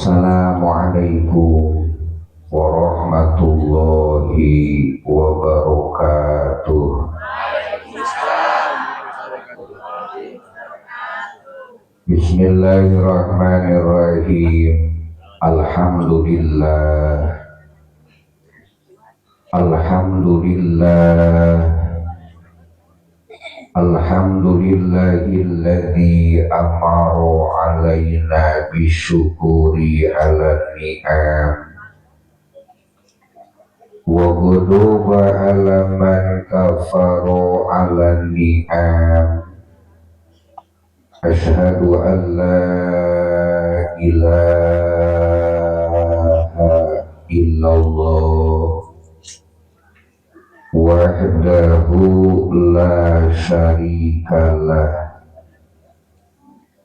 Assalamualaikum warahmatullahi wabarakatuh. Bismillahirrahmanirrahim. Alhamdulillah. Alhamdulillah. Alhamdulillahilladzi amara alaina bisyukuri ala ni'am wa ghuduba ala man kafara ala ni'am. Asyhadu an la ilaha illallah wahdahu la syarikalah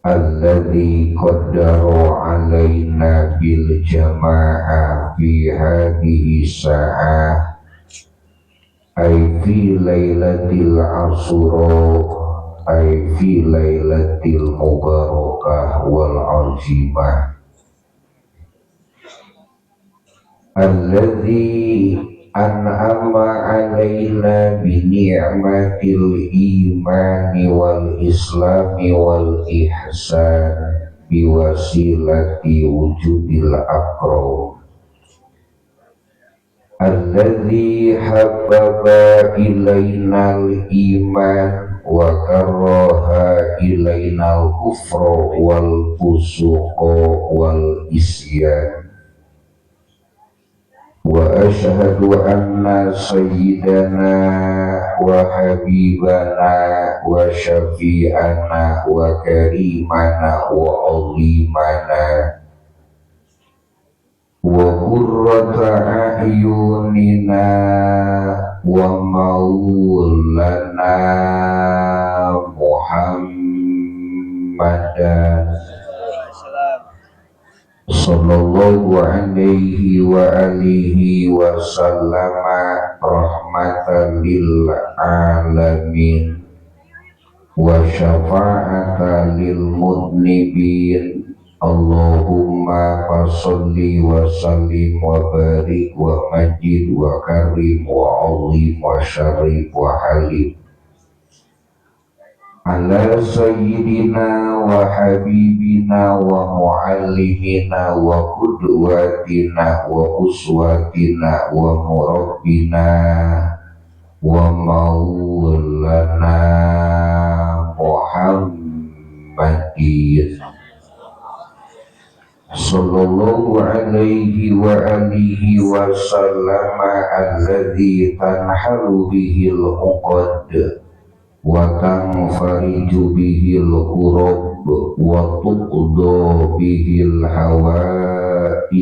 alladzi qaddara alaina bil jama'ah fi hadhihi sa'ah ay fi lailatil asura ay fi lailatil mubarakah wal azimah alladzi an'ama alaina bi ni'matil imani wal islami wal ihsan biwasilati wujudil akram alladzi habbaba ilainal iman wa karaha ilainal kufra wal fusuqa wal isyan. Wa asyhadu anna sayyidana wa habibana wa syafi'ana wa karimana wa azimana wa qurrata a'yunina wa maulana Muhammadan sallallahu alaihi wa alihi wa sallama rahmatan lil alamin wa syafa'atan lil mudnibin. Allahumma fasholli wa sallim wa barik wa majid wa karim wa azim wa syarif wa halim ala sayyidina wa habibina wa muallimina wa qudwatina wa uswatina wa murabbina wa maulana Muhammadin sallallahu alaihi wa alihi wa sallama alladzi tanhalu bihil uqad wa tanfariju bihil kurab wa tuqda bihil hawaij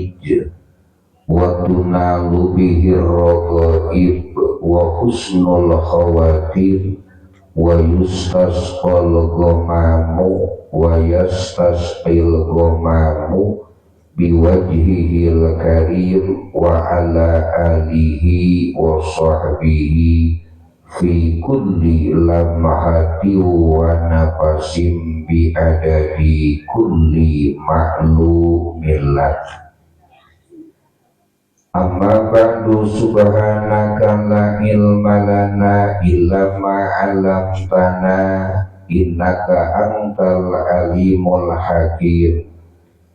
wa tunalu bihir raghaib wa husnul khawatir wa yustasqal ghamamu wa yastasqil ghamamu biwajhihil karim wa ala alihi wa sahbihi fi kulli lamhati wa nafasim bi adadi kulli ma'lumillah. Amma ba'du, subhanaka la ilma lana illa ma 'allamtana innaka antal alimul hakim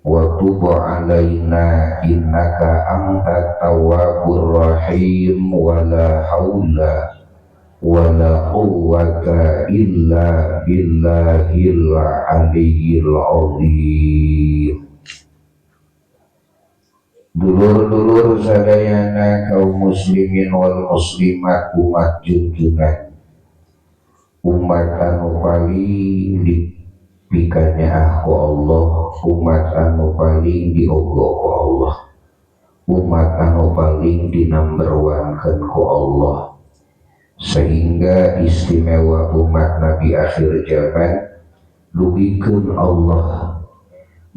wa tub 'alaina innaka antat tawwabur rahim. Wa la haula wala quwwata illa billahil aliyyil azim. Dulur-dulur sadayana kaum muslimin wal muslimat, umat junjungan, umat anu paling dipikanya ku Allah, umat anu paling diogo ku Allah, umat anu paling dinamberwankeun ku Allah, sehingga istimewa umat Nabi akhir zaman dugikeun Allah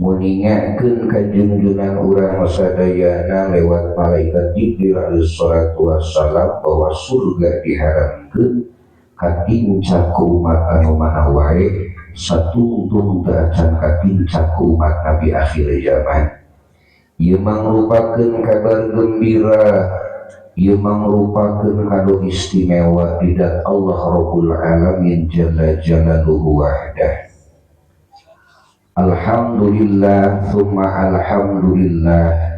muningakeun ka junjungan urang sadayana lewat malaikat Jibril alaihi salatu wassalam bahwa surga diharamkeun katinca ku umat anu mana wae satungtung teu acan katinca ku umat Nabi akhir zaman. Ieu mangrupakeun kabar gembira, ieu mangrupakeun kado istimewa di dat Allah Rabbul Alamin Jalla Jalaluhu wahdah. Alhamdulillah thumma alhamdulillah.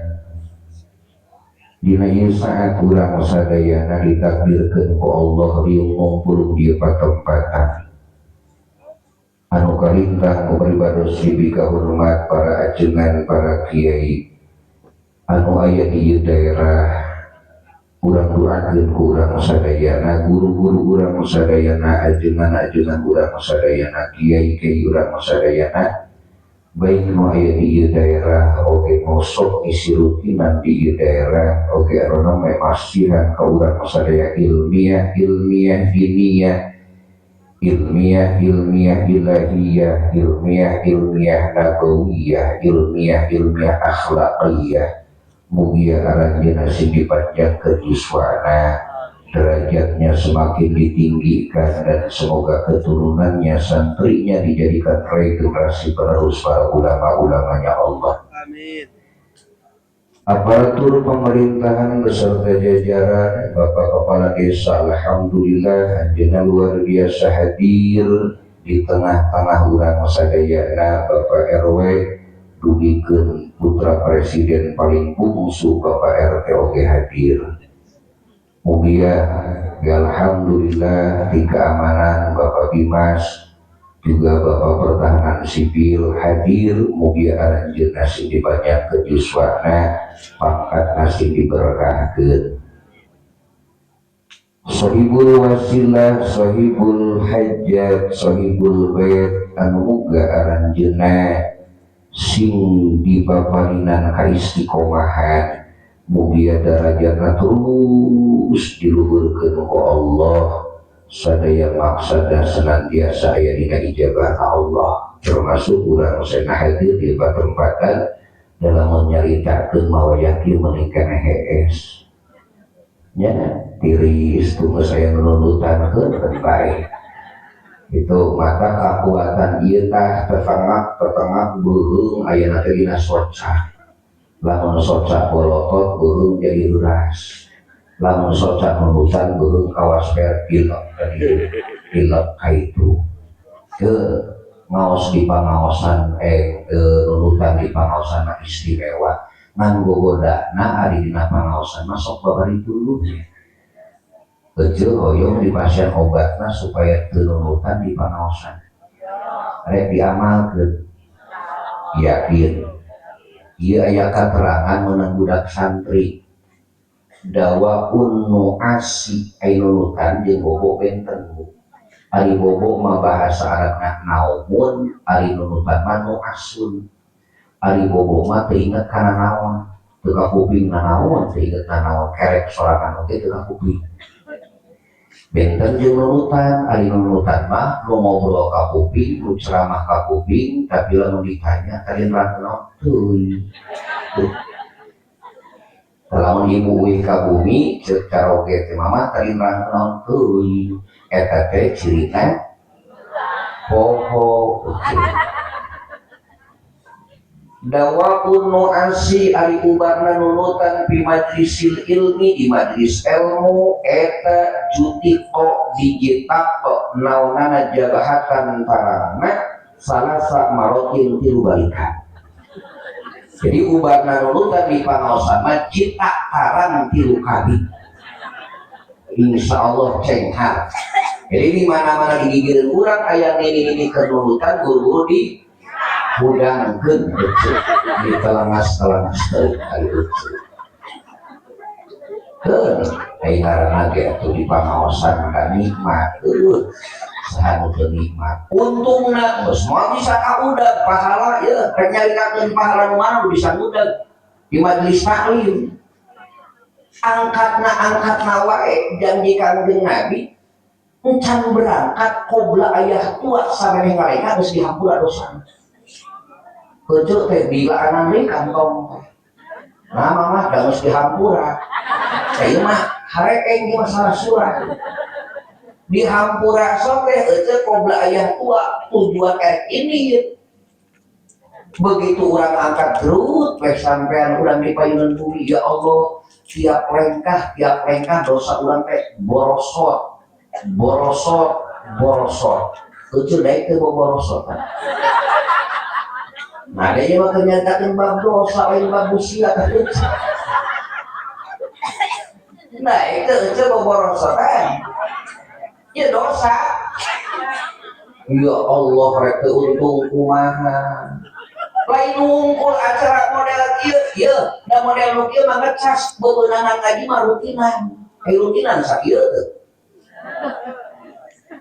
Dina ieu saat urang sadayana ditakdirkeun ku Allah riung ngumpul di patempatan anu kalintang ku pribados dipikahormat para ajengan, para kiai anu aya di ieu daerah. Urang doakeun ku urang sadayana, guru-guru urang sadayana, ajengan-ajengan urang sadayana, kiai-kiai urang sadayana, baik nu aya di ieu daerah oge nu sok ngisi rutinan di ieu daerah oge anu namanya masihan ka urang sadaya ilmiah, ilmiah diniyah, ilmiah, ilmiah ilahiyah, ilmiah, ilmiah nabawiyah, ilmiah, ilmiah akhlaqiyah. Mugia aranjeunna sing dipanjangkeun yuswana, derajatnya semakin ditinggikan, dan semoga keturunannya, santrinya dijadikan regenerasi penerus para ulama-ulamanya Allah. Amin. Aparatur pemerintahan beserta jajaran, Bapak Kepala Desa, alhamdulillah anjeunna luar biasa hadir di tengah-tengah urang sadayana. Bapak RW dugikeun putra presiden paling bungsu, Bapak RT oge hadir. Mugia alhamdulillah di keamanan Bapak Bimas, juga Bapak Pertahanan Sipil hadir. Mugia aranjeunna sing dipanjangkeun yuswana, pangkatna sing diberkahkeun. Sohibul wasilah, sohibul hajat, sohibul bait anu muga aranjeunna sing dipaparinan kaistiqomahan, mugia darajatna terus diluhurkeun ku Allah, sadaya maksada senantiasa aya dina ijabah Allah, termasuk urang sena hadir di patempatan dalam menyaritakeun mawa yakin menikah hees nya tiris tunggu saya nunutan keun bae itu mata kekuatan ieu tah tetangak tetangak beuheung ayeuna teh dina soca. Lamun soca bolotot, beuheung jadi leuras. Lamun soca nunutan, beuheung kawas per pilek pilek ka itu ke ngaos di pangaosan, nunutan di pangaosan mah istimewa, ngan gogodana ari dina pangaosan mah sok babari tuluy. Ece hoyong di pasien obatna supaya teu nunutan di pangaosan, rek diamalkeun, yakin ieu aya katerangan menang budak santri. Dawaun nuasi, ai nunutan jeung bobo benten, Bu. Ari bobo mah bahasa Arabna naumun, ari nunutan mah nuasun. Ari bobo mah teu inget kana naon, teu kakuping nanaon, teu inget nanaon, kerek sorangan oge teu kakuping. Benten jeung nunutan. Ari nunutan mah nu ngobrol ka kuping, nu ceramah ka kuping, tapi lamun ditanya tadi nerang naon, teuing. Tuh. Lamun ibu uih ka bumi ceuk caroge teh, "Mama, tadi nerang naon?" "Teuing." Eta teh cirina poho. Dawaun nuasi, ari ubarna nunutan, fi majlisil ilmi, di majlis ilmu eta jutiko dijitak naonana jabahatan tarangna salasa marotin tilu balikan. Jadi ubarna nunutan di pangaosan mah jitak tarang tilu kali, insya Allah cenghar. Jadi di mana-mana digigireun urang aya nini-nini kenunutan, guru-guru di hudangkeun di telengas-telengas teuing ari ece. Keun ai ngaranna ge atuh di pangaosan ka nikmat, eueuh saha nu teu nikmat. Untungna geus moal bisa kaudag pahala ieu, rek nyaritakeun pahala nu mana nu bisa ngudag di majelis taklim. Angkatna angkatna wae janji Kangjeng Nabi encan berangkat qobla ayah tua samemeh ngalengka geus dihampura dosana. Heuceu teh dilaanan deui kantong teh. Nah, mama da geus dihampura. Ieu mah hareeng ieu masalah surat. Dihampura sok teh heuceu qobla ayah tua tujuan erek ini. Begitu orang angkat gerut we sampean urang di payunan bumi, ya Allah, tiap lengkah dosa urang teh borosot, borosot, borosot. Euceut daek teh borosot. Nah, ada yang mah nyatakeun bab dosa lain bab usia. Nah, itu euceut borosot kan. Ya dosa. Ya Allah, rek teu untung kumaha. Lain wungkul acara model kieu, ieu da model nu kieu mah ngecas bebeunangan ngaji mah rutinan. Ai rutinan sakieu teu.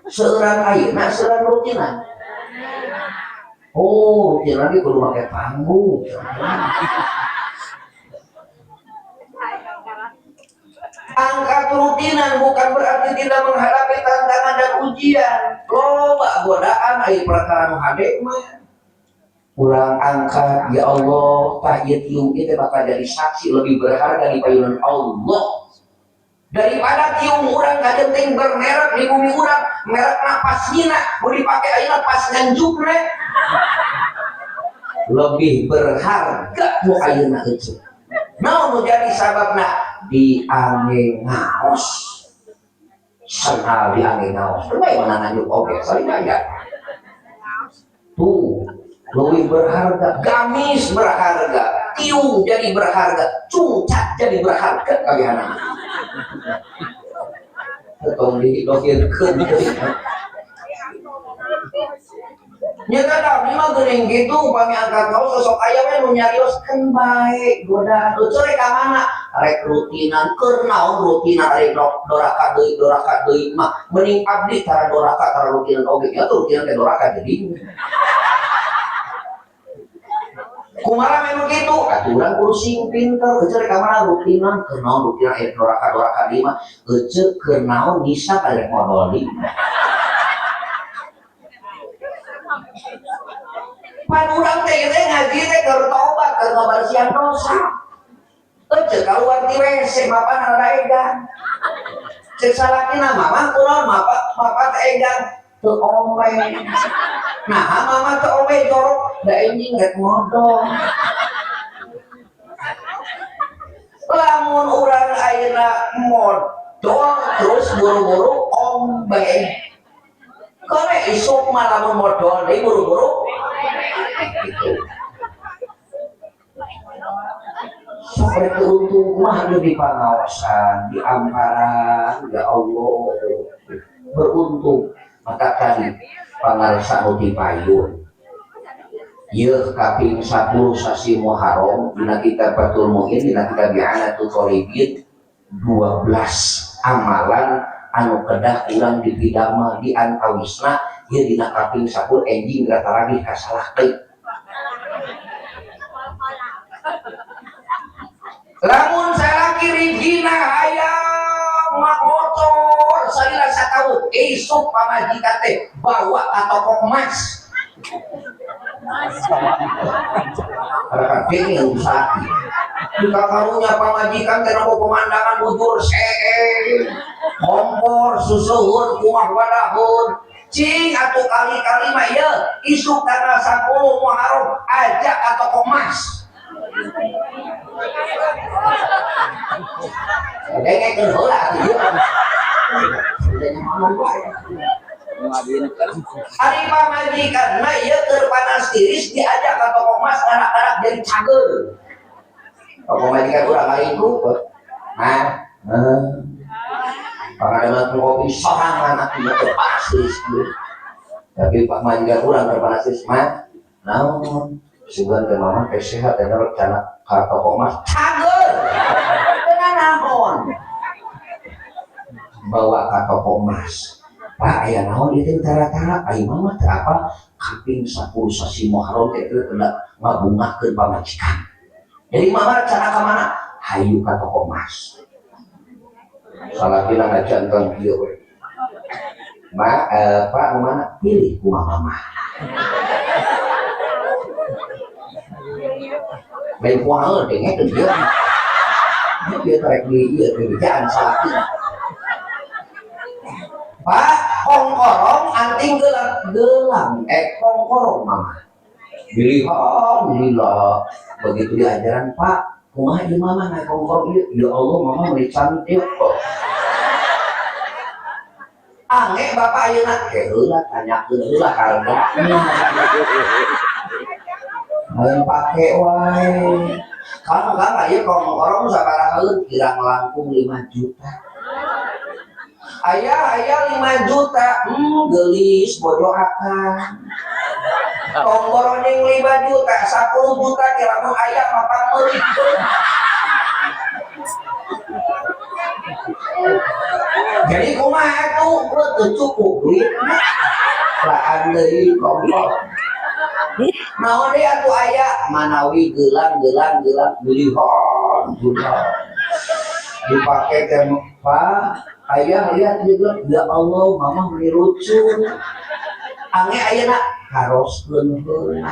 Seueuran ayeuna seueuran rutinan. Oh, rutinan ge kudu make panggung. Angkat rutinan bukan berarti tidak menghadapi tantangan dan ujian. Loba godaan ai perkara nu hade mah. Urang angkat, ya Allah, tah ieu tiung ieu teh bakal jadi saksi lebih berharga di payunan Allah. Daripada tiung urang kajenting bermerek di bumi urang, merek napas nyina, mau dipake ayeuna pas nganjukna. Lebih berharga nu ayeuna euceut. Naon nu jadi sababna? Diange ngaos. Senal diange ngaos. Bae mana nganjuk oge, saling bayar. Tuh, lebih berharga, gamis berharga, tiung jadi berharga, cungcat jadi berharga kabehanana. Tong didokirkeun deui. Nya kan abdi mah geuning kitu upami angkat kaos sosok aya we nu nyarioskeun bae godaan. Euceut rek ka mana? Rek rutinan keur naon rutinan rek doraka deui mah. Mending abdi tara doraka tara rutinan oge. Nya tuh rutinan teh doraka jadi. Kumaha memang kitu? Aturan kudu sing pinter. Euceut rek ka mana rutinan keur naon rutinan rek doraka deui mah. Euceut keur naon bisa ka rek modol deui. Pan urang teh ieu teh ngaji teh keur tobat, keur ngabersihan dosa. Euceut kaluar ti WC mapan rada edan. Ceuk salakina mamah kunaon mapa teh edan teu ombe. Nah, mama teu ombe jorok da enjing rek modol. Lamun urang ayeuna modol terus buru-buru ombe. Kone isuk mah lamun modol deui buru-buru gitu. Sok rek untung mah di pangaosan, di amparan, ya Allah. Beruntung maka tadi pangarsa nu dipayun. Yeuh kaping 10 sasi Muharram dina kitab Fathul Mu'in dina kitab I'anatul Thalibin 12 amalan anu kedah urang dipidama di antawisna ieu dina kaping 10 enjing rataragih kasalah deui. Lamun salaki rijina hayang motor salila sataun isuk pamajikan teh bawa ka toko emas. Ada dene salaki. Di kakarunya pamajikan teh nempo pemandangan bujur seeng, kompor susuhun kuah wadahun. Cing atuh kali-kali mah ieu isuk tanggal 10 Muharram ajak ka toko emas. Dengekeun heula atuh ieu. Ari pamajikan mah ieu keur panas tiris diajak ka toko emas anak-anak jadi cager. Toko majikan urang lain ku. Nah, pangadaman kopi sorangan atuh teh panas tiris ieu. Tapi pak majikan urang keur panas tiris mah naon? Sugan teh mama teh sehat teh rencana ka toko emas cager. Teu naon? Bawa ka toko emas. Pak aya naon ieu teh tara-tara ai mama teh apa kaping 10 sasi Muharram teh teu kena ngabungahkeun pamajikan. Jadi mama rencana ka mana? Hayu ka toko emas. Salakina ngajanteng kieu we. Ma, Pak mana? Pilih kumaha mama. Lain kumaha dengekeun ieu. Ieu rek di ieu bejaan salakina. Pak, kongkorong anting gelang, gelang kongkorong mama. Bilihan lila begitu diajaran Pak kumaha ieu mama naik kongkor ieu ya Allah mama meuli cantik kok. Ange bapak ayeuna heula tanyakeun heula hargana. Lain pake wae. Kan kang ieu kongkorong sabarahaeun kirang langkung 5 juta. Ayah ayah 5 juta, geulis bojo akang. Kongkorong jeung 5 juta, 10 juta ge lamun aya mah pangmeuli. Jadi kumaha atuh teu cukup duitna. Laan deui kongkor. Naon deui atuh aya manawi geulang geulang geulang belihan geulang. Dipake teh Pak, ayah lihat juga, ya Allah mama meuni lucu. Ange ayeuna haroskeun heula.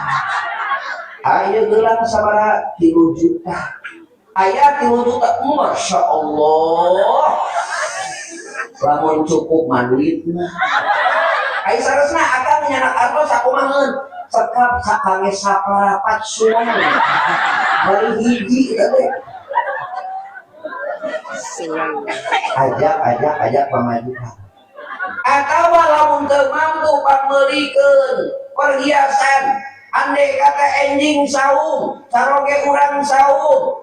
Aya geulang sabaraha 3 juta. Aya 3 juta, Masya Allah. Lamun cukup mah duitna. Aya saresna akang nyanak artos sakumaheun. Sekap sakange saparapat suang. Bari hiji eta teh. Ajak ajak ajak pamajikan. Atawa lamun teu mampu pangmeulikeun perhiasan, andai kata enjing saum, caroge urang saum,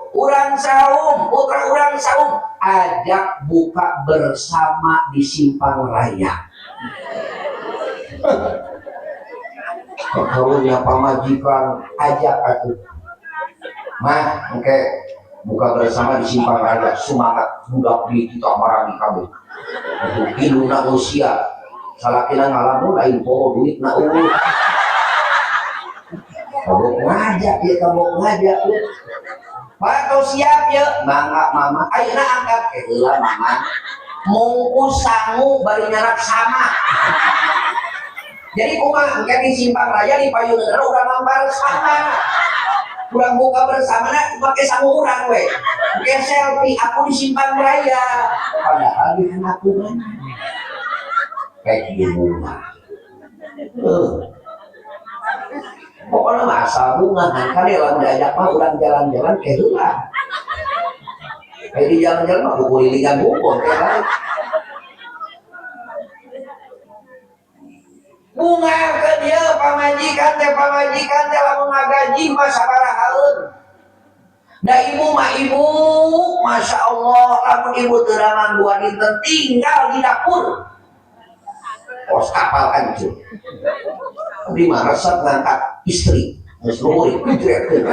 putra urang saum, ajak buka bersama di simpang raya. Karunya pamajikan ajak atuh. Mah engke buka bersama di simpang raya, semangat budak di kita marani kabeh. Iluna usia salakina ngalamun lain poho duitna eueuh. Kabok ngajak ieu kabok ngajak ieu. Pak tau siap ya, mangga mama. Ayeuna angkat ke heula mama. Mungkus sangu bari nyarak sama. Jadi kumaha engke di simpang raya di payuneun urang mampar sama. Urang buka bersama na make sangu urang we. Engke selfie aku di simpang raya. Padahal di anakku mana? Kayak bunga. Pokoknya mah asal bunga kan kali lamun diajak mah urang jalan-jalan ke heula. Kayak di jalan-jalan mah kukulilingan hukum kayak bunga ke dia pamajikan teh lamun ngagaji mah sabarahaeun. Da ibu mah ibu, Masya Allah lamun ibu teu ramang dua dinten tinggal di dapur. Kos kapal hancur. Abdi mah resep ngangkat istri, geus luhur hijretkeun.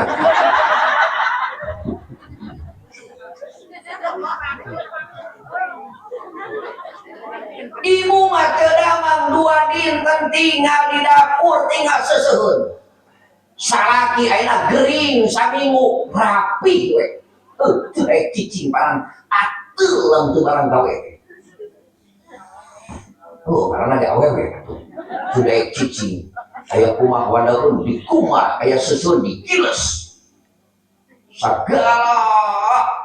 Ibu mah teu damang dua dinten tinggal di dapur, tinggal seseuheun. Salaki ayeuna gering saminggu rapi we. Teu aya cicing barang ateul lamun teu barang gawe. Oh, karena gawe we atuh. Sudah aya cicing, aya kumah wadaun dikumah, aya seseuheun digiles. Segala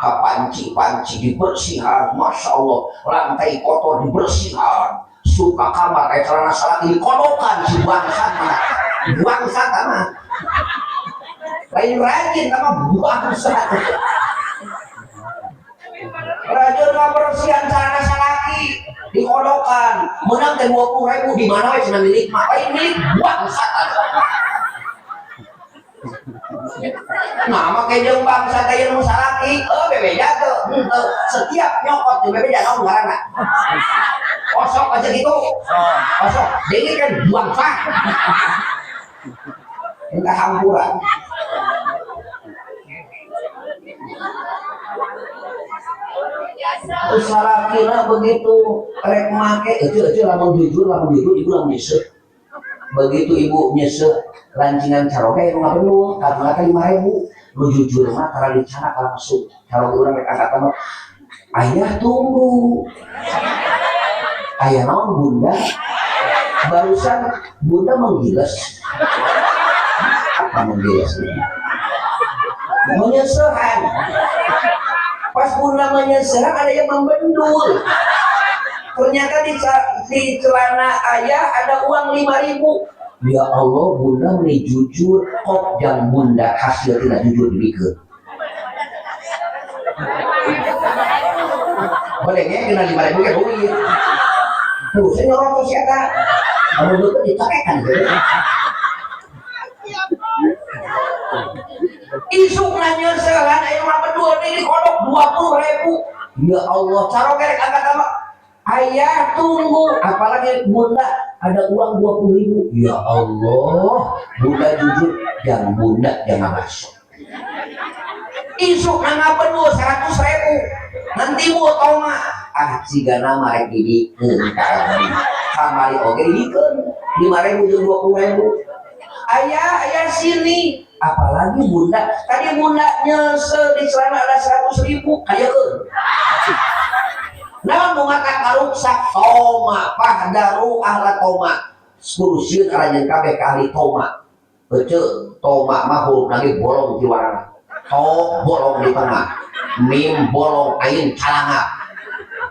kapanci-panci dibersihan, Masya Allah, lantai kotor dibersihan, suka kamar, kayak celana salaki dikodokan si bangsat mah, bangsat mah, lain rajin sama bangsat, rajin ngabersihan celana salaki dikodokan, menang teh 20.000 di mana we cenah milik mah, lain milik bangsat. Nah, make jeung bangsa teh nu salaki, bebeja teu, henteu. Setiap nyokot jeung bebeja naon ngaranna? Osok aja gitu. Osok. Deui kan bangsa. Minta hampura. Terus salakina begitu rek make eueuh lamun jujur ibu lamun nyesek. Begitu ibu nyesek lancingan caroge nu ngabendul karena teh 5.000 nu jujur mah tara dicanak langsung caroge urang rek angkat mah ayah tunggu ayah naon bunda barusan bunda menggiles apa menggiles menyesehan pas bunda menyesehan ada yang membendul. Ternyata di celana ayah ada uang 5.000. Ya Allah bunda meni jujur kok jang bunda hasil tidak jujur dibikeun. Boleh ge kena 5.000 ge duit. Tuh saya nyorot si eta. Anu deukeut dicakekan gitu. Isuk nanya selan ayo mah berdua nih dikodok 20.000. Ya Allah, caro kerek angkat apa? Ayah tunggu, apalagi bunda ada uang 20.000. Ya Allah, bunda jujur, jangan bunda jangan masuk. Isuk nangga penuh 100.000. Nanti bu toma, ah siga nama rek dibikeun ka abdi. Kamari oge dibikeun 5.000 jeung 20.000. Ayah, ayah sini. Apalagi bunda, tadi bunda nyesel di celana ada 100.000, kayakeun. Naon nu matak karuksak toma pahdaru ahla toma. Kudu sieun aranjeun kabeh ka ahli toma. Ece toma mah hurufna ge bolong kiwarana. To bolong di tengah, mim bolong ain calangap.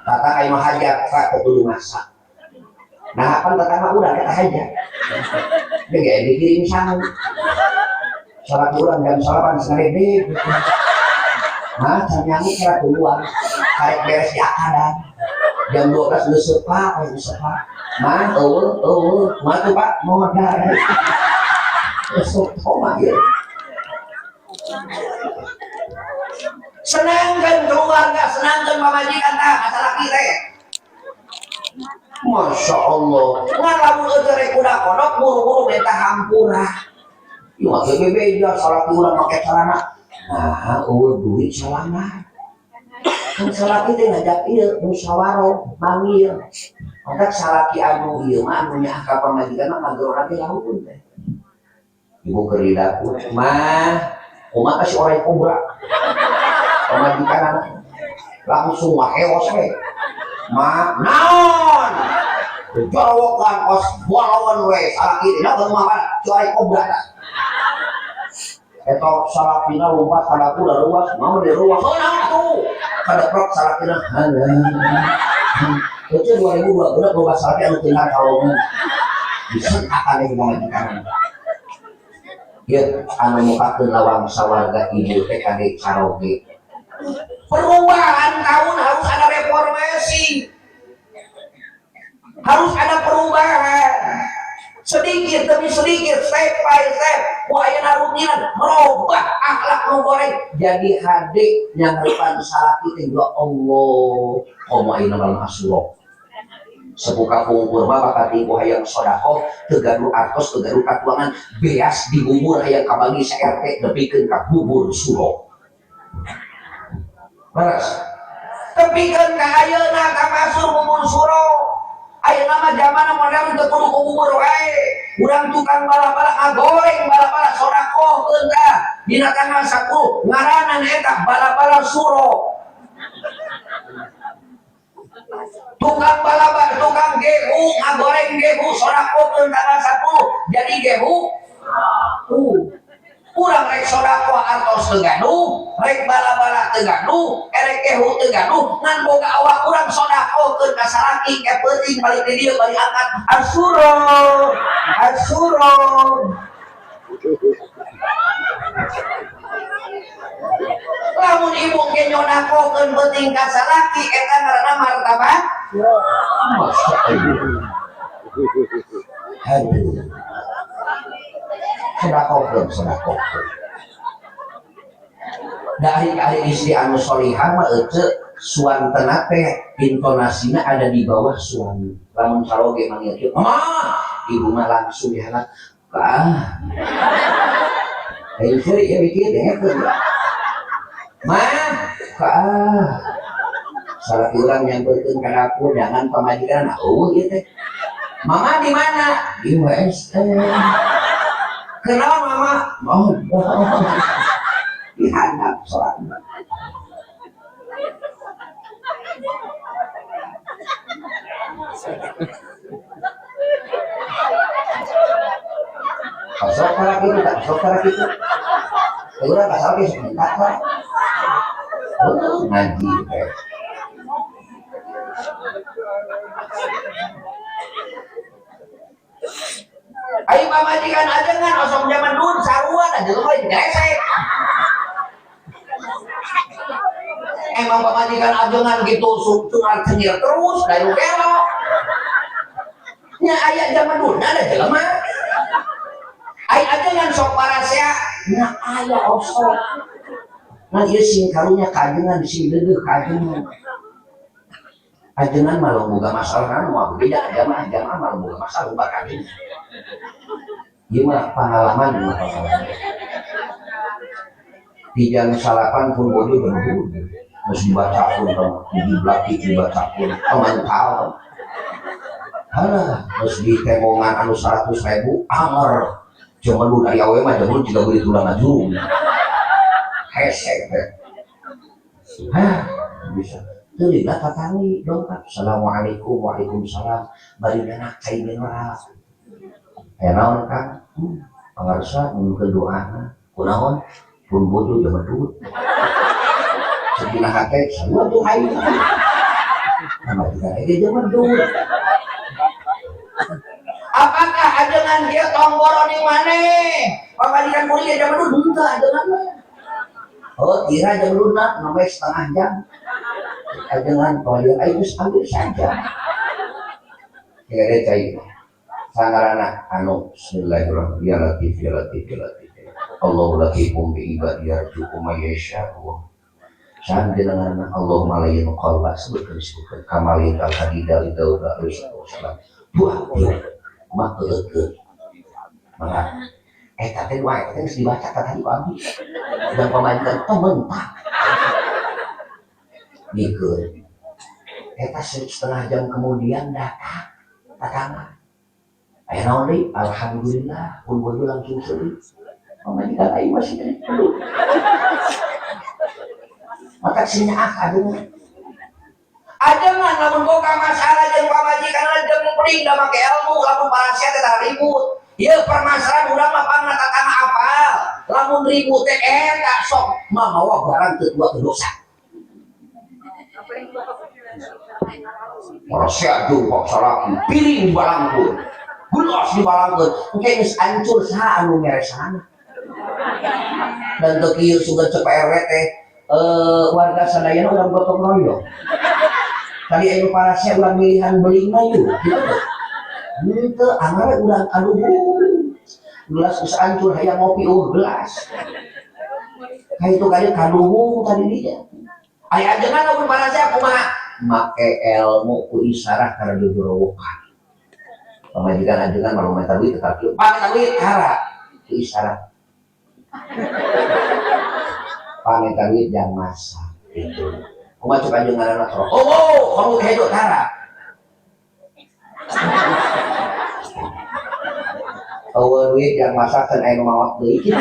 Tata kayak mah hajat ka kudu masak. Nah, kan tetangga urang eta hajat. Dia ge dikirim sangu. Salat urang jam salapan setengah gede. Nah, can nyanyi kira keluar. Karek beres di akadan. Jam 12 geus sepa, geus sepa. Mah eueuh eueuh, mah tuh Pak modal. Besok toma ieu. Senangkan keluarga, senangkan pamajikan tah masalah teh. Masya Allah. Ngan lamun eueuh rek kuda kodok buru-buru minta hampura. Ieu mah teu bebeja salah urang make celana. Nah, eueuh duit celana. Kan salaki teh ngajak ieu musyawarah, manggil. Maka salaki anu ieu mah anu nyaah ka pamajikan mah ngagerona ge laun teh. Ibu keur di dapur, mah kumaha si orang kobra. Pamajikan anak langsung waheos we. Ma naon? Jorowokan kos bolongan we salaki teh da mah si orang kobra. Eta salakina lompat ka dapur da ruas, mama di ruas. Oh naon atuh? Kadeprok salakina. Halah. Itu 2002 budak loba salaki anu teu kalongan. Disentakan deui pamajikan. Ieu anu mukakeun lawang sawarga ibu teh kade caroge. Perubahan tahun harus ada reformasi. Harus ada perubahan. Sedikit demi sedikit, step by step, ku ayeuna rutinan merubah akhlak nu goreng jadi hade nyangrepan salaki teh ya Allah. Komo ayeuna malam Asyura. Sepuka pungkur mah bakal ku hayang sedekah teu gaduh artos teu gaduh katuangan beas di bubur hayang kabagi sa RT nepikeun ka bubur suro. Leres. Tepikeun ka ayeuna ka masuk bubur suro. Ayeuna mah zaman modern teu kudu ku bubur wae. Urang tukang bala-bala ngagoreng bala-bala sodakohkeun tah. Dina tanggal 10 ngaranan eta bala-bala suro. Tukang bala-bala tukang gehu ngagoreng gehu sodakohkeun tanggal 10 jadi gehu. Urang rek sodakoh artos teu gaduh, rek bala-bala teu gaduh, erek gehu teu gaduh, ngan boga awak urang sodakohkeun ka salaki ke peuting balik di dieu balik angkat Asyura. Asyura. Lamun ibu ge nyodakohkeun peuting ka salaki eta ngaranna martabat. Masya Allah. Aduh. Sodakohkeun, sodakohkeun. Da ari istri anu solihah mah ece suantena teh intonasina ada di bawah suami. Lamun caroge manggil kieu, mama, ibu mah langsung dihalak. Ah. Ayo ceri ya mikir dengekeun. Ma, ah. Salah urang nyamperkeun ka dapur jangan pamajikan eueuh ieu teh. Mama di mana? Di WC. Kenapa mama? Oh, dihadap soalnya. Sok karak itu, tak sok karak itu. Urang kasal ge sebentar lah. Oh, ngaji teh. Ayo pamajikan ajengan osok zaman dulu saruan aja lu lain gesek. Emang pamajikan ajengan gitu sungsungan cengir terus dari gelo. Nya aya zaman dulu ada jelema. Ayo ajengan sok parasea nya aya osok. Nah ieu sing karunya ka ajengan sing deudeuh ka ajengan. Ajengan mah boga masalah mah beda jamaah jamaah mah boga masalah loba ka ajengan. Ieu mah pengalaman mah pengalaman. Di jam salapan pun bodoh jam geus dibacakeun diblaki dibacakeun temental. Halah geus ditembongan anu 100.000 anger. Zaman dulu dari awe mah zaman juga beli tulang ngajurung. Hesek teh. Hah, bisa. Teu lila tatanggi dongkap. Assalamualaikum, waalaikumsalam. Bari menak cai mineral. Aya naon Kang? Pangarsa nyuhunkeun doana. Kunaon? Pun bodoh zaman dulu. Sedina hate sarua tuh aing. Pamajikan ge zaman dulu. Apakah ajengan dia tonggoro di maneh? Pamajikan kuring zaman dulu henteu ajengan mah. Oh, kira jam luna, namanya setengah jam. Ajengan pamajikan aing geus ambil saja. Kira cai. Sangarana anu bismillahirrahmanirrahim. Ya latif ya latif ya latif. Allahu latifum bi ibadihi yarzuqu may yasha. Sanjenengan Allahumma layyin qalba sebutkeun sebutkeun kamalin al hadida li Daud alaihi salam. Buah mah keukeut. Mangga eta teh wae teh geus dibaca tadi ku abdi. Dan pamajikan teh mentah. Dikeun. Eta setengah jam kemudian datang tatangga. Aya naon deui? Alhamdulillah pun bojo langsung seuri. Pamajikan aing masih keneh perlu. Maka sinyaah ajengan. Ajengan lamun boga masalah jeung pamajikan jeung penting da make ilmu lamun parasea teh tara ribut. Ieu permasalahan urang mah pangna tatangga apal. Lamun ribut teh eta sok mamawa barang teu tua teu dosa. Parasea jeung paksa laki piring dibalangkeun. Gelas dibalangkeun. Engke geus hancur saha anu meresana. Dan teu kieu sugan cek Pak RW teh warga sadayana urang gotong royong. Tadi anu parasea urang milihan belingna yeuh gitu. Henteu anggar urang kaluhur. Gelas geus hancur hayang ngopi eueuh gelas. Ka itu kali kaluhur tadi dia. Aya ajengan lamun parasea kumaha? Make ilmu ku isarah kana jojorowokan. Pamajikan ajengan malu minta duit tetap kieu. Pake duit hara ku isarah. Pamenta duit jang masak gitu. Kumaha cek ajengan anak oh, oh, kamu hejo tara. Eueuh duit jang masak kan aya nu maot deui kitu.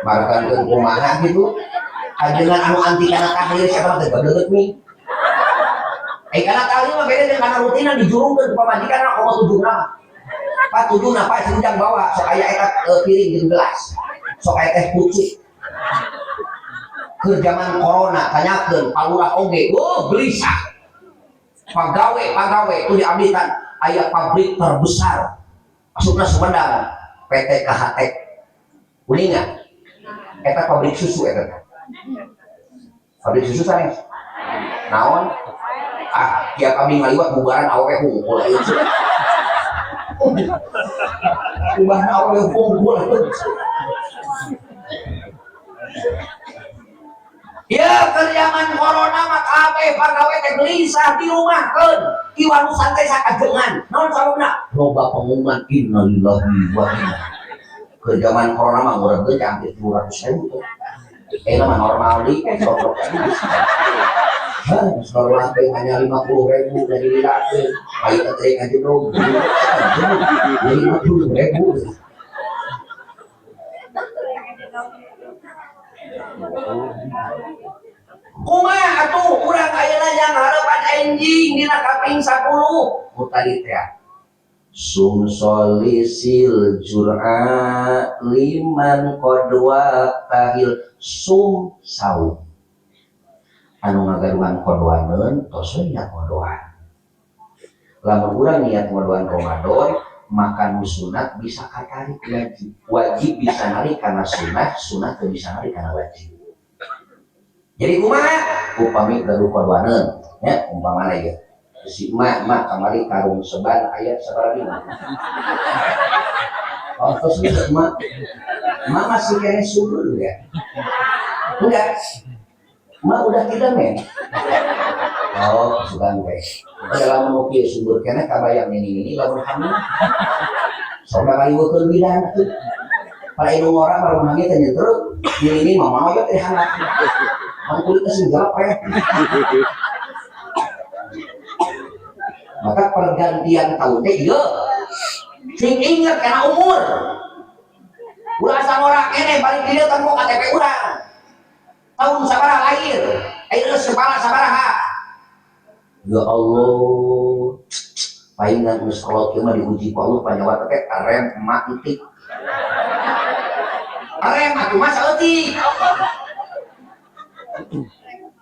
Markankeun kumaha kitu. Ajengan anu anti kana tahlil siapa mah teh badeuleut nih. Kana tahlil mah beda jeung kana rutinan dijurungkeun ku pamajikan komo tujuna. Pak tujuna Pak sing bawa sok aya eta piring jeung gelas. Sok aya teh pucuk. Keur zaman corona tanyakeun palurah oge, weuh gelisah. Pagawe-pagawe tuh diambilkan aya pabrik terbesar. Asupna Sumedang PT KHT. Uninga. Eta pabrik susu eta. Pabrik susu sanes. Naon? Ah, tiap abdi ngaliwat bubaran awewe hungkul ieu. Bubaran awewe hungkul. Ya keur zaman corona mah kabeh pagawe teh gelisah di rumahkeun. Iwanusan teh sakajengan. Naon sababna? Loba pengumuman innalillahi wa inna. Keur zaman corona mah ngurang deui hampir 200.000 tuh. Eta mah normal deui sok-sok. Hah, normal teh hanya 50.000 dari lirakeun. Ayo teh aja dong. 50.000. Kumaha atuh urang ayeuna jang harapan enjing dina kaping 10. Nu tadi teh sum solisil jur'a liman qad waqtahil sum saum. Anu ngagaduhan kodoaneun tos we niat ngodoan. Lamun urang niat ngodoan Ramadan, maka nu sunat bisa katarik wajib. Wajib bisa narik karena sunah, sunah teu bisa narik karena wajib. Jadi kumaha? Upami gaduh kodoaneun, nya umpamana ieu. Si emak, emak kamari karung seban aya sabaraha dina. Oh, terus gitu, emak. Emak masih kayaknya subur ya? Enggak. Emak udah tidak men? Oh, sudah teh. Dalam mau subur kena kabayang ini lamun hamil. Soalnya kali weukeun bidan tuh. Pada indung orang lamun hamil teh nyentruk, ini mama ya teh hangat. Mang kulitnya sing gelap ya. Maka pergantian tahun teh ieu. Sing inget kana umur. Ulah asa ngora keneh balik di dieu temu KTP urang. Tahun sabaraha lahir, ayeuna sabaraha sabaraha. Ya Allah. Paingan geus kolot ieu mah diuji ku Allah panyawa teh arem emak entik. Arem atuh mah saeutik.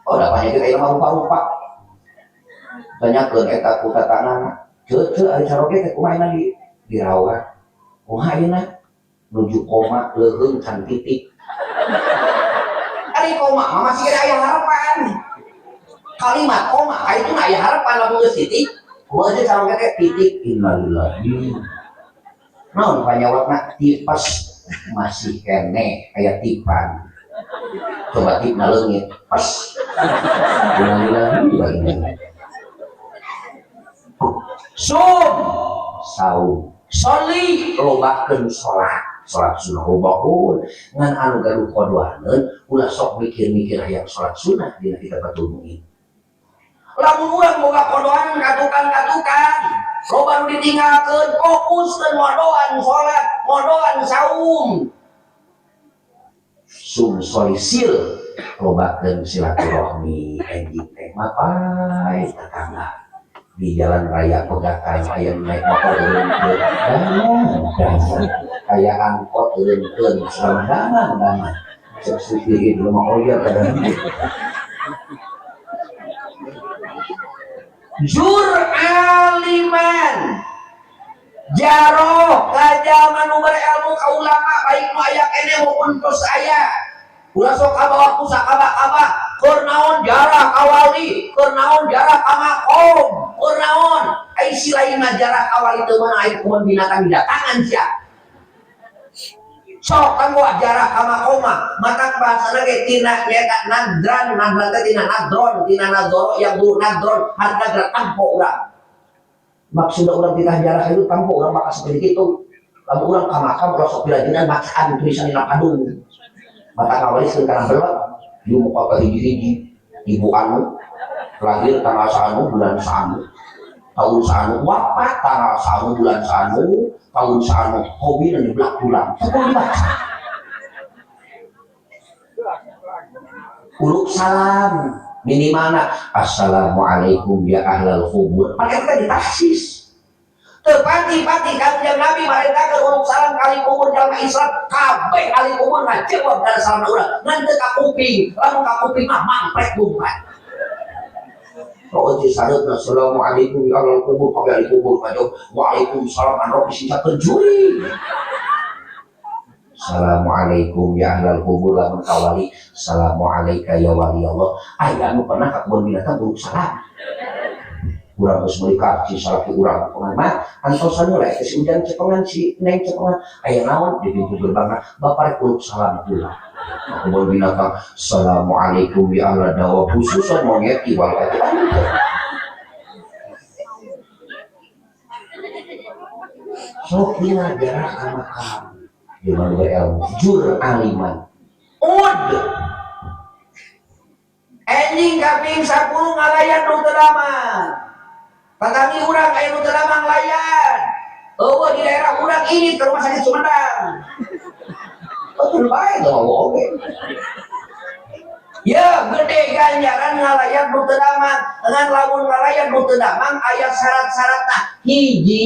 Oh, da panyakit ayeuna mah rupa-rupa. Tanyakeun eta ku tatanana. Ceu ari caroge teh kumaha ayeuna di dirawat. Kumaha ayeuna? Nuju koma leuheung can titik. Ari koma mah masih aya harapan. Kalimat koma ka itu aya harapan lamun geus titik. Kumaha teh caroge teh titik innalillahi. Naon panyawatna tipes masih keneh aya tipan. Coba tipna leungit pas. Innalillahi wa inna ilaihi. Sum saum soli lobakeun salat. Salat sunah lobakeun ngan anu gaduh kodoaneun ulah sok mikir-mikir hayang salat sunah dina kitab Fathul Muin. Lamun urang boga kodoan katukan-katukan loba nu ditinggalkeun fokuskeun ngodoan salat, ngodoan saum. Sum solisil lobakeun silaturahmi enjing teh mapai tetangga di jalan raya Pegatan aya naik motor eureun dangan aya angkot eureun selama dangan cek supir di rumah oya kadang jur aliman jaroh kajaman nu berilmu ka ulama baik nu aya keneh maupun tos aya ulah sok kabawa ku sakaba-kaba keur naon jarah ka wali keur naon jarah ka makom keur naon ai si lain mah jarah ka wali teu meunang ai kumaha binatang didatangan sia sok kanggo jarah ka makom mah matak bahasana ge tina nyaeta nadran nadran teh tina nadron tina nadzoro yang guru nadron harga gerak tampo urang maksudna urang tina jarah itu tampo urang bakal seperti kitu lamun urang ka makam ulah sok pirajenan bacaan tulisan dina padung mata kawali seueur kana belot di muka ke hiji-hiji ibu anu lahir tanggal sanu bulan sanu tahun sanu wafat tanggal sanu bulan sanu tahun sanu hobi dan belak tulang sepuluh dibaca uluk salam minimalna assalamualaikum ya ahlal kubur pakai kita ditaksis tepati-pati kanjeng Nabi marentakeun uluk salam kali kubur jalma Islam kabeh ahli kubur ngajawab kana salam urang ngan teu ka kuping lamun ka kuping mah mangprek lumpat. Oh, di sareutna assalamualaikum ya ahlal kubur kabeh ahli kubur ngajawab waalaikumsalam an rabbi sing terjuri. Assalamualaikum ya ahlal kubur lamun ka wali assalamualaika ya wali Allah aya nu pernah ka kebun binatang uluk salam urang geus meuli karcis salaki urang mah antosan heula eta si Ujang cepengan si Neng cepengan aya naon di pintu gerbangna bapak rek uluk salam pula kebun binatang assalamualaikum ya ahlal dawa khususan monyet iwal eta sok dina jarah ka makam jelema berilmu jur aliman ud enjing kaping 10 ngalayan nu teu damang tatanggi urang aya nu teu damang layan eueuh di daerah urang ini ke rumah sakit Sumedang betul bae teu oge ya gede ganjaran ngalayan nu teu damang ngan lamun ngalayan nu teu damang aya syarat-syaratna hiji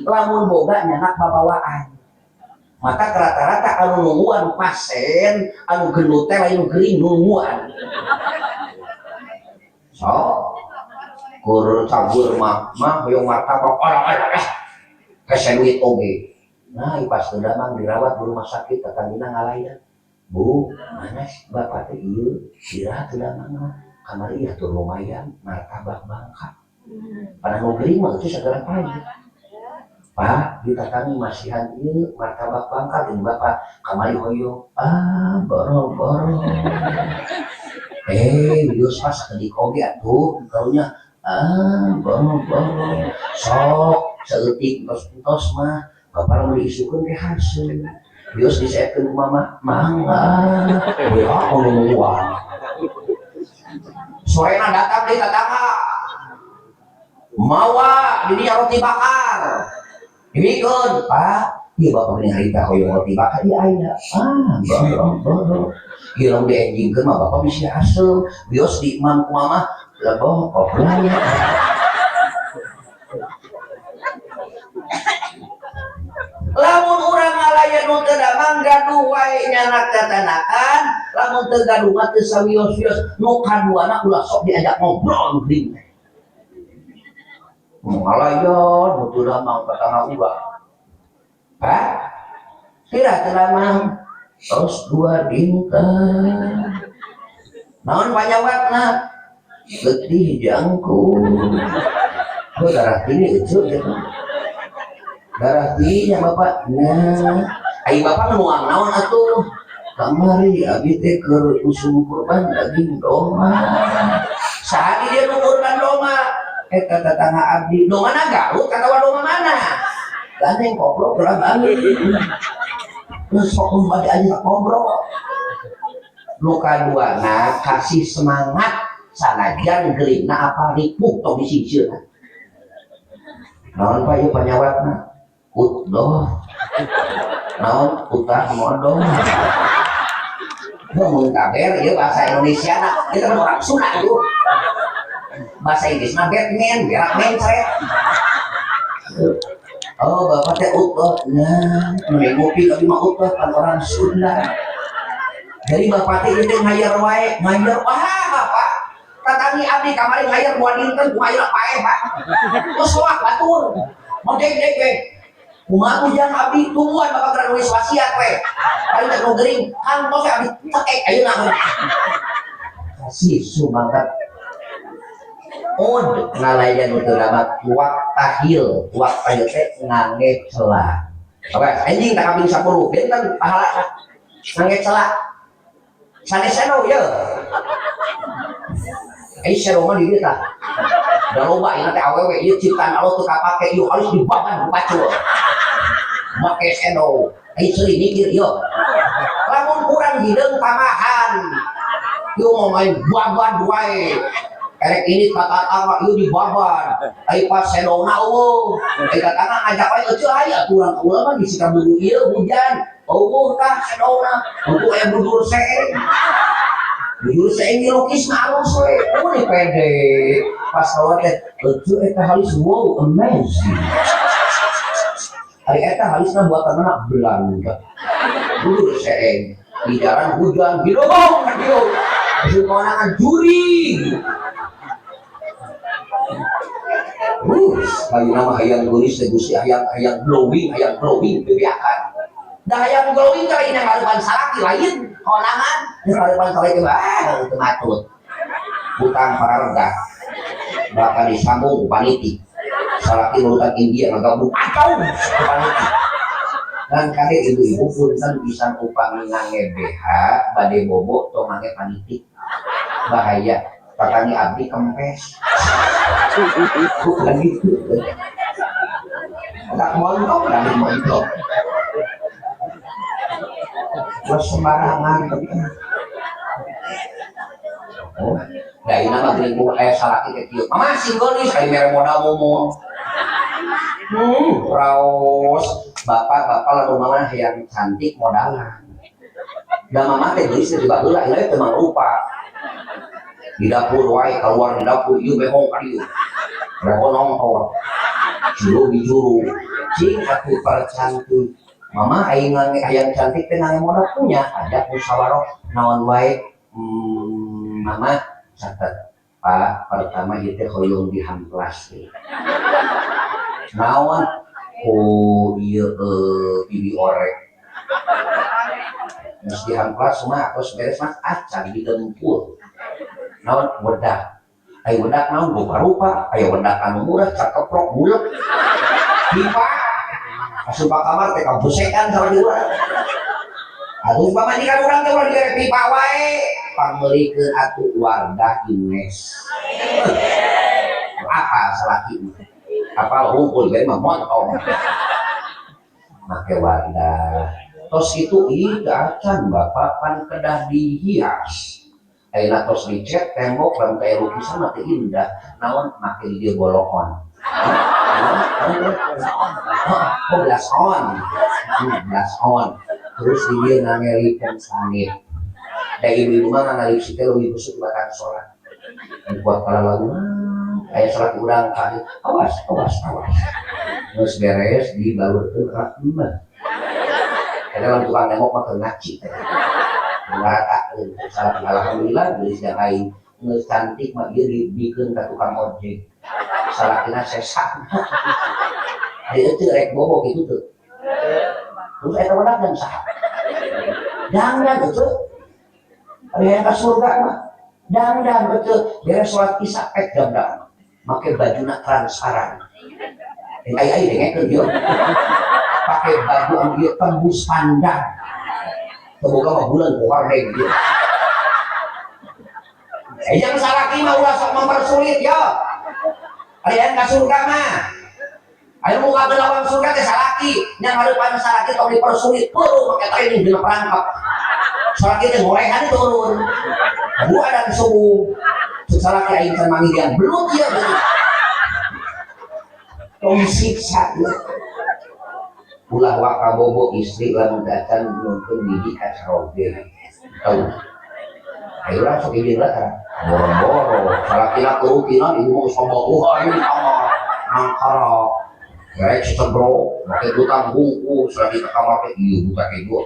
lamun boga nyanak babawaan maka rata-rata anu nungguan pasien anu gendut teh lain gering nungguan Sok kur cagur mah mah hoyong martabak alah alah hese duit oge. Nah, pas teu damang dirawat di rumah sakit tatangina ngalayan. Bu, mana bapak teh ieu iraha teu damang mah. Kamari ieu tuh lumayan martabak bangka. Padahal nu gering mah itu segala pahit. Pak, ditatangi masihan ieu martabak bangka jeung bapak kamari hoyong. Ah, boro-boro. Wios pas sakedik oge atuh karunya. Ah, boro-boro. Sok saeutik entos-entos mah bapak lamun diisukeun teh haseum. Wios diseetkeun ku mama, mangga. WA nu nungguan. Sorena datang deui tatangga. Mawa di dinya roti bakar. Dibikeun, Pak. Ieu bapak meni harita hoyong roti bakar ieu aya. Ah, boro-boro. Ieu lamun dienjingkeun mah bapak bisi haseum. Wios di imam ku mama leboh oplaya. Lamun urang ngalayan nu teu damang gaduh wae nyanak tatanakan, lamun teu gaduh mah teu sawios-wios. Nu kaduana ulah sok diajak ngobrol nu geuring teh. Ngalayan nu teu damang tatangga urang. Pak, tidak teu damang tos 2 dinten. Naon panyawatna? Letih jangkung. Oh, darah tinggi itu gitu. Darah tingginya bapak. Nah, ai bapak nuang naon atuh? Kamari abi teh keur usum kurban daging domba. Saha di dia nu kurban domba? Eta tetangga abdi. Domba na Garut katawa domba mana? Gandeng goblok geura balik. Terus sok bade aja ngobrol. Nu kaduana kasih semangat sanajan geringna apa ripuh tong disingseurna. Naon Pak ieu panyawatna? Utdoh. Naon utah modong. Mun kaber ieu bahasa Indonesia na, ieu kan orang Sunda itu. Bahasa Inggris mah Batman, berak mencret. Oh, bapak teh utdoh. Nah, mending ngopi tapi mah utdoh kan orang Sunda. Jadi bapak teh ieu teh ngayar wae, ngayar wah bapak. Tatangi abdi kamari ngayar 2 dinten ku ayeuna paeh, Pak. Geus soak batur. Modeg-deg we. Kumaha ujang abdi tungguan bapak geura nulis wasiat we. Paling teh nu gering, kantos we abdi cekek ayeuna. Kasih semangat. Ud ngalayan nu teu damat wak tahil, wak tahil teh ngange celah. Oke, anjing tak kaping 10, benten pahala ngange celah. Sanes seno ieu. Ai seno mah di dieu tah. Da loba ieu teh awewe ieu ciptaan Allah teu kapake ieu halus dibaban ku pacul. Make seno. Ai seuri mikir ieu. Lamun kurang hideung tamahan. Ieu mau main baban wae. Erek ini kata-kata ieu dibaban. Ai pas senona eueuh. Ai tatangga ngajak wae eueuh aya kurang ulah mah disikam buru ieu hujan. Eueuh tah senona. Untung aya budur seeng. Budur seeng dilukis mah alus we. Oh ni pede. Pas keluar teh eueuh eta halis wow amazing. Ari eta halisna buatanna Belanda. Budur seeng. Di jalan hujan hidung dieu. Hasil konangan juri. Ayeuna mah hayang geulis teh Gusti hayang hayang glowing bebeakan. Da hayang glowing teh lain ngarepan salaki lain konangan ngarepan salaki mah teu matut. Hutang pararega. Bakal disambung ku paniti. Salaki nurutan India ngagabung kacau ku paniti. Dan kade ibu-ibu punten pisan upami ngange BH bade bobo tong ngange paniti. Bahaya. Tatangi abdi kempes. Bukan gitu. Tak montok, tak montok. Buat sembarangan. Oh, da ieu mah geuning salaki teh kieu. Mama sing geulis ari mere modal momo. Raos bapak-bapak lamun mama hayang cantik modalan. Da mama teh geulis teh baheula ieu teh mangrupa. Di dapur wae keluar di dapur ieu behong ka dieu. Reho nongtor. Juru di juru. Cing atuh percantik. Mama aing ngange hayang cantik teh ngange modal punya ajak musyawarah naon wae. Mama catat. Pak, pertama ieu teh hoyong dihamplas. Naon? Oh ieu bibi orek. Geus dihamplas mah tos beres mah acan didempul. Naon wedak. Aya wedak naon rupa-rupa, aya wedak anu murah cakeprok buleuk. Pipa. Asup ka kamar teh kabusekan sama di urang. Atuh pamajikan urang teh ulah dibere pipa wae, pangmeulikeun atuh Wardah Ines. Apa salaki mah? Apal hungkul bere mah montong. Make Wardah. Tos kitu ih teu acan bapak pan kedah dihias. Ayeuna tos dicet tembok lamun teh lukisan mah teu indah. Naon make di dieu bolokon. Oh, blush on. Blush on. Terus di dieu ngangelipun sangit. Da ibu-ibu mah ngangalip teh leuwih busuk batang sholat. Kuat palalagunan, aya salat urang ka awas awas awas. Geus beres dibalurkeun ka emak. Eta lamun tukang nembok mah teu ngaci teh. Ngaratakeun salat alhamdulillah geus jang aing geus cantik mah ieu dibikeun ka tukang ojek. Salakina sesak. Ieu teu rek bobo kitu teu. Terus eta wedak dan saha? Dangdan teu. Ari ka surga mah. Dangdan betul. Beres sholat isya pek dangdan. Make bajuna transparan. Ai ai dengekeun ieu. Pakai baju anu ieu tembus pandang. Teu boga mah bulan ku hordeng ieu. Jangan salaki mah ulah sok mempersulit yo. Ari aya ka surga mah. Ayo muka lawang surga teh salaki, nya hareupan salaki tong dipersulit, perlu make training dina perangkap. Salaki teh gorehan turun. Bu ada subuh. Cek salaki aing can manggihan belut ieu belut. Tong disiksa ieu. Ulah waka bobo istri lamun acan nuntun biji ka caroge. Tahu. Ayo lah sok izin lah tara. Boro-boro salakina kerukinan ibu mau sombong wah ini kamar nangkara. Rek cebro, make utang bungkus, lagi ke kamar teh ieu buta kayak gua.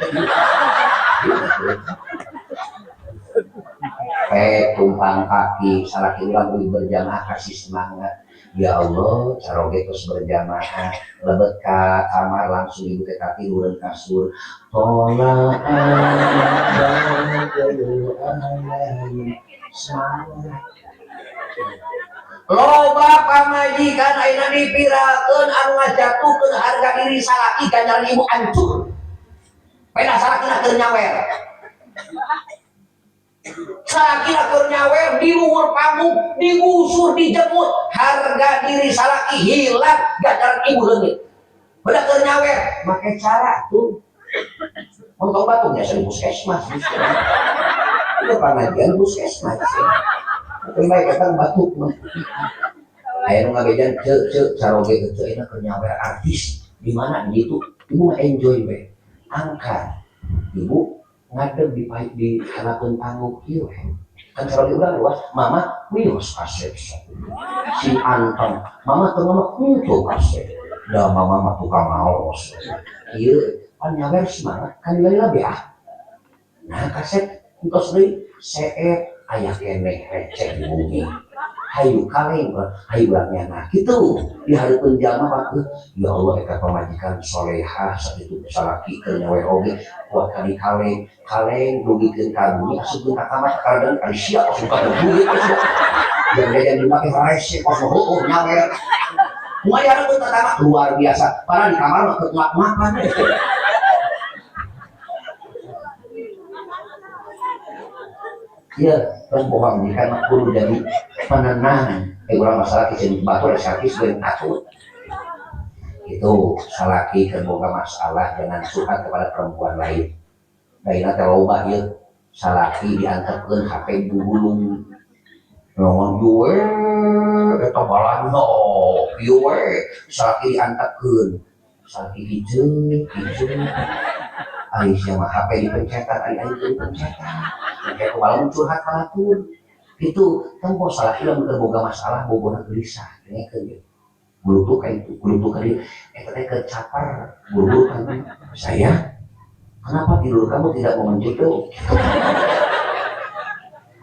Tumpang kaki, salaki urang euy berjamaah kasih semangat. Ya Allah, caroge terus berjamaah, lebet ka kamar langsung ibu teh katilureun kasur. Tolak semangat. Loba pamajikan ayeuna dipirakeun anu ngajatuhkeun harga diri salaki ganjaran ibu hancur. Pena salakina keur nyawer. Salakina keur nyawer di luhur panggung, digusur, dijemur, harga diri salaki hilang, ganjaran ibu leungit. Beda keur nyawer, make cara tuh. Untung batu biasa di puskesmas. Itu pengajian puskesmas. Tapi baik kata batuk mah. Aya nu ngabejan ceu ceu caroge ceu enak keur nyawer artis. Di mana di itu ibu mah enjoy we. Angkat. Ibu ngadeg di pahit di hanapeun panggung ieu we. Kan caroge urang luas, mama wios kasep. Si Anton, mama teu ngomong henteu kasep. Da mama mah tukang ngaos. Ieu pan nyawer semangat kan lila beah. Nah kasep entos deui seet aya keneh receh di bumi. Hayu kaleng, hayu urang nyana kitu. Di hareupeun jalma mah ya Allah eta pamajikan solehah sakitu salaki keur nyawer oge kuat ka di kaleng, kaleng dugikeun ka bumi asupkeun ka kamar karadang ari sia asup ka bumi. Yang jajan dimake rese kos heueuh nyawer. Kumaha di hareupeun tetangga luar biasa. Padahal di kamar mah keur makan. Iya, terus bohong jika mah kudu jadi penenang. Urang masalah kecil batu ada sakit sebagai takut. Itu salaki keur boga masalah jangan curhat kepada perempuan lain. Lainna teh loba ieu salaki diantarkeun HP gulung. Nongon ieu we eta balanda ieu we salaki diantarkeun. Salaki hijeu hijeu. Ari sia mah HP dipencetan, ari aing teu dipencetan. Kayak kumaha curhat ka batur. Itu tempo salaki lamun keur boga masalah bogona gelisah dengekeun ieu. Bulutu ka itu, bulutu ka dieu. Eta teh keur caper, buru-buru kan. Saya, kenapa tidur kamu tidak mau mencukup?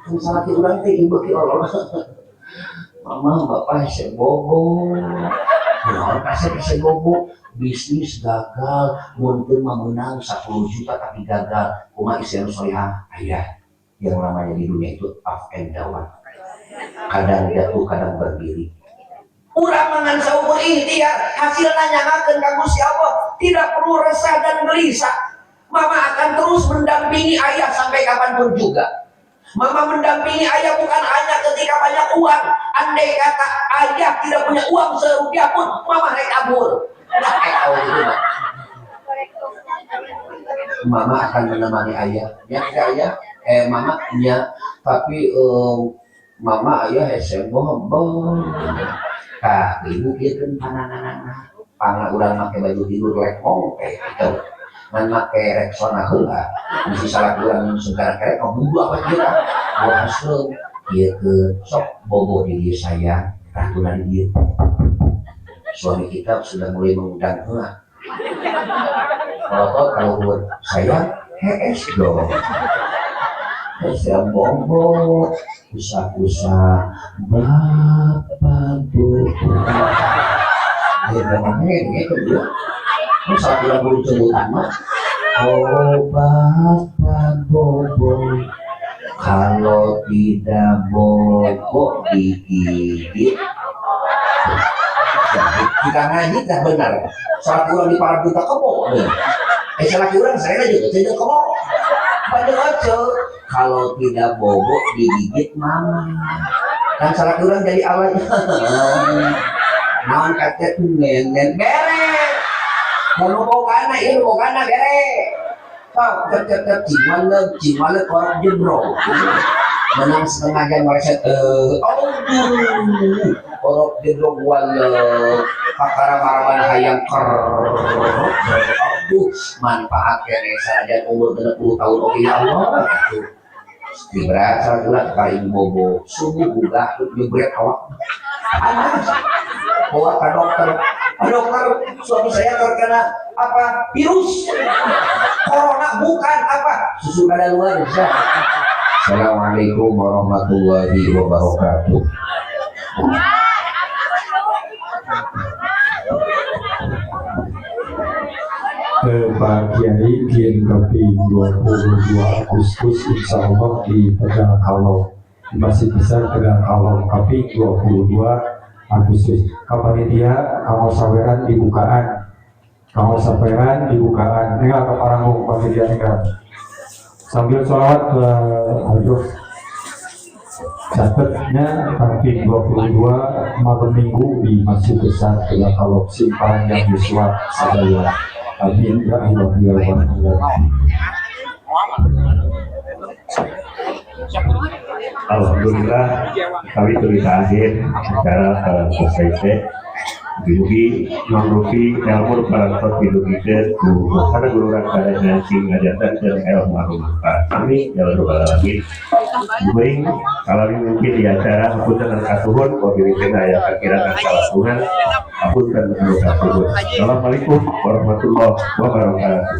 Kan salaki urang teh ieu beuki Allah. Mama, bapak hese bobo. Naon kasep hese bobo? Bisnis gagal, mun teu mah meunang 10 juta tapi gagal. Kumaha istri anu solehah? Ayah, yang namanya di dunia itu up and down. Kadang jatuh, kadang berdiri. Urang mangan saukur ikhtiar, hasilna nyangakeun ka Gusti Allah, tidak perlu resah dan gelisah. Mama akan terus mendampingi ayah sampai kapanpun juga. Mama mendampingi ayah bukan hanya ketika banyak uang. Andai kata ayah tidak punya uang serupiah pun, mama naik kabur. Nah, tahu gitu, Mak. Mama akan menemani ayah. Ya, ya ayah. Mama, ya. Tapi mama ayah hese bobo. Tah, ibu kieu keun pananganana. Pangna urang make baju tidur lekong teh gitu. Ngan make Rexona heula. Bisi salah urang nyungsun kana kerek kabudu apa kieu tah. Buah haseum kieu keun sok bobo di dieu sayang, ratuna di dieu. Suami kita sudah mulai mengundang heula. Kalau kalau buat sayang, hees dong. Saya bobo, usah-usah bapak bobo. Ya memangnya gitu ya. Ini salah bilang bulu celutan mah. Oh bapak bobo, kalau tidak bobo digigit. Jadi kita ngaji dah benar. Salah kurang di para kita kebo nih. Salah kurang saya juga tidak kebo. Banyak aja. Kalau tidak bobo digigit mama. Kan salah kurang jadi awalnya. Naon kata nenen bere. Mau bogana ieu bogana bere. Sok cek cek cek cing walek korok jebro. Menang setengah jam mereset aduh korok jebro walek kakara maraban hayang ker aduh manfaat kene sanajan umur 60 tahun oke ya Allah. Dibrat salah ulah paling bobo subuh gugah jebret awak panas bawa ke dokter. Pak dokter, suami saya terkena apa virus corona bukan apa susu kadaluarsa. Assalamualaikum warahmatullahi wabarakatuh. Pak Kiai Kiai kaping 22 Agustus insya Allah di Tegal Kalong, di Masjid Besar Tegal Kalong kaping 22 Agustus. Kapanitia kanggo saweran dibukaan, kanggo saweran dibukaan. Ini ke paranggung panitia nih sambil sholawat ke aduh catatnya kaping 22 malam minggu di Masjid Besar Tegal Kalong simpan yang yuswa sadaya. Amin ya Allah ya Rabbal alamin. Alhamdulillah kami tulis akhir acara selesai teh diugi mangrupi ilmu parantos didugikeun ku para guru rangkana sing ngajarkeun ilmu anu manfaat. Amin ya rabbal alamin. Buing kalau mungkin di acara hapunten anu kasuhun wabillahi aya kakirangan kalatuhan hapunten anu kasuhun. Assalamualaikum warahmatullahi wabarakatuh.